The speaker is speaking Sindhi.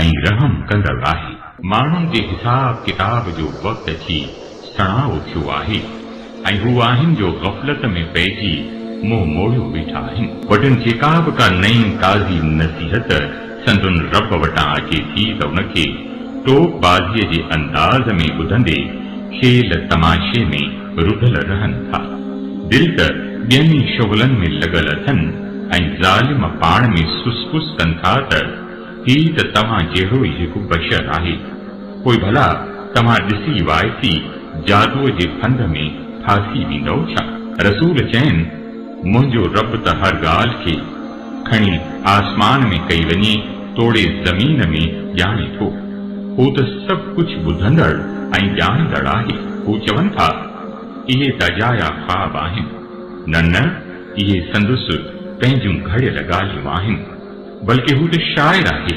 ۽ رحم ڪندڙ آهي. ماڻهن جي حساب ڪتاب جو وقت اچي سڻائو ٿيو آهي ۽ هو آهن جو غفلت ۾ پئجي منهن موڙيو ويٺا آهن. وٽن جيڪا به ڪا نئين تازي نصيحت سندن رب وٽان اچي ٿي ته ان کي ٽوڪ بازيء جي انداز ۾ ٻڌندي کيل تماشي ۾ رڌل رهن ٿا. دل ته ٻين ئي شغلن ۾ لڳل اٿن ۽ ظالم پاڻ ۾ سس پس ڪن ٿا ته هي ته توهان جهڙو ئي هڪ بشر آهي. پوء ڀلا توهان ڏسي وائسي جادوء جي ڦند ۾ ڦاسي ويندؤ ڇا؟ رسول چين، منهنجو رب ته هر ڳالهه کي، کڻي آسمان ۾ ڪئي وڃي توڙي زمين ۾ ڄاڻي ٿو. هو ته سڀ ڪجهه ٻڌندڙ ۽ ڄاڻندڙ آهي. هو چون ٿا، اهي ته اجايا خواب آهن. نه نه، اهي سندس پنهنجون گهڙيل ڳالهيون آهن. بلڪه هو ته شاعر آهي.